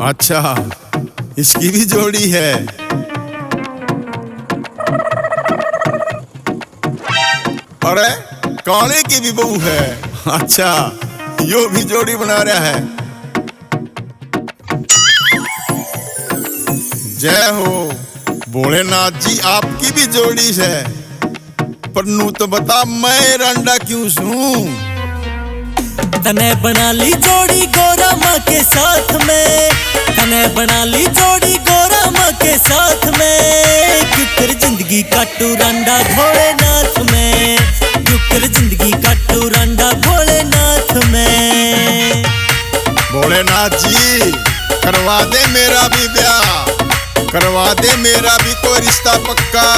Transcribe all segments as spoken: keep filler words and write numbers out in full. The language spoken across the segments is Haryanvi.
अच्छा, इसकी भी जोड़ी है। अरे, काले की भी बहू है। अच्छा, यो भी जोड़ी बना रहा है। जय हो भोलेनाथ जी, आपकी भी जोड़ी है। पर नू तो बता, मैं रांडा क्यों सूं? तने बना ली जोड़ी गोरा माँ के साथ में, तने बना ली जोड़ी गोरा माँ के साथ में। क्यों कर जिंदगी काटू रांडा भोलेनाथ में, क्यों कर जिंदगी काटू रांडा भोलेनाथ में। भोलेनाथ जी, करवा दे मेरा भी ब्याह, करवा दे मेरा भी कोई रिश्ता पक्का।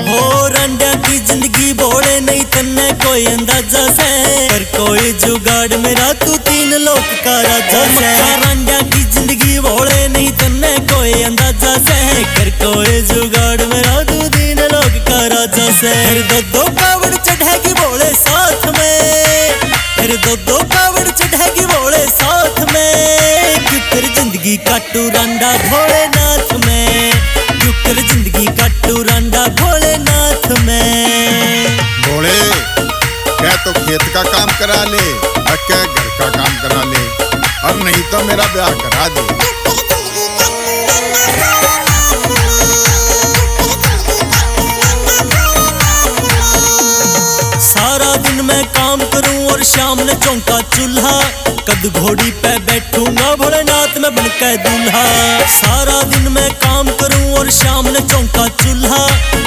हो रंडा की जिंदगी भोले नहीं तन्ने कोई अंदाजा से, कर कोई जुगाड़ मेरा तू तीन लोक का राजा से। रंडा की जिंदगी भोले नहीं तन्ने कोई अंदाजा से, कर कोई जुगाड़ मेरा तू तीन लोक का राजा से। फिर दो दो कावड़ चढ़ेगी भोले साथ में, फिर दो दो कावड़ चढ़ेगी भोले साथ में। क्यों कर जिंदगी काटू रांडा भोलेनाथ में, क्यों कर जिंदगी काटू रांडा भोलेनाथ में। भोले, कह तो खेत का काम करा ले, और कह घर का काम करा ले, और नहीं तो मेरा ब्याह करा दे। सारा दिन मैं काम करूं और शाम ने चौंका चूल्हा, कद घोड़ी पे बैठूंगा भोलेनाथ में बनके दूल्हा। सारा दिन मैं काम करूं और शाम ने चौंका चूल्हा,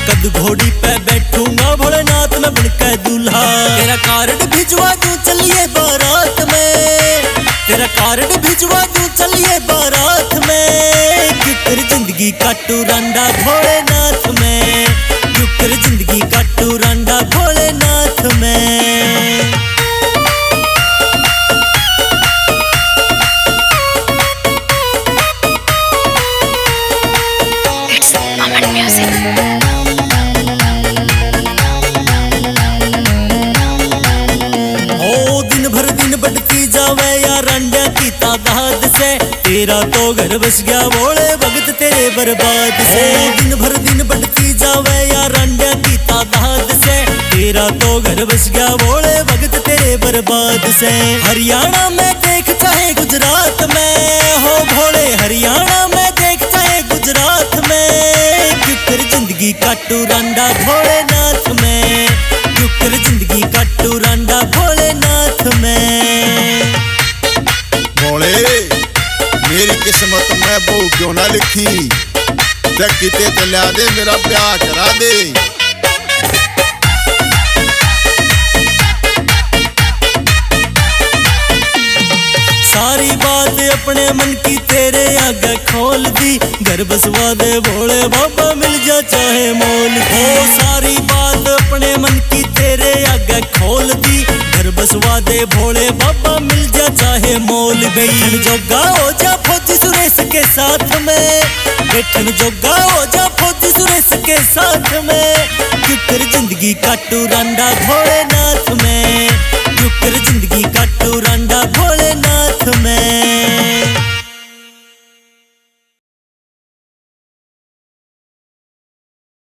कद घोड़ी पे बैठूंगा भोलेनाथ में बनके दूल्हा। तेरा कार्ड भिजवा दूं चलिए बारात में, तेरा कार्ड भिजवा दूं चलिए बारात में। क्यों कर जिंदगी काटू रांडा भोलेनाथ में, क्यों कर जिंदगी काटू रांडा भोलेनाथ में। It's Aman Music. ओ दिन भर दिन बढ़ती जावे या रंडा की तादाद से, तेरा तो घर बस गया भोले भगत तेरे बर्बाद से। ओ दिन भर दिन बढ़ती जावे या रंडा की तादाद से, तेरा तो घर बस गया भोले भगत तेरे बर्बाद से। हरियाणा में देख चाहे गुजरात में, हो भोले हरियाणा में देख चाहे गुजरात में, क्यों कर जिंदगी काटू रांडा भोलेनाथ में, क्यों कर जिंदगी काटू रांडा भोलेनाथ में। भोले, मेरी किस्मत में बहू क्यों ना लिखी, ते किते तो ल्या दे, मेरा ब्याह करा दे। सारी बात अपने मन की तेरे आगे खोल दी, घर बसवा दे भोले बाबा, मिल जा चाहे मोल। ओ सारी बात अपने मन की तेरे आगे खोल दी, घर बसवा दे भोले बाबा, मिल जा चाहे मोल। बैठन जोगा हो जा फौजी सुरेश के साथ में, बैठन जोगा हो जा फौजी सुरेश के साथ में। क्यों कर जिंदगी काटू रांडा भोलेनाथ में,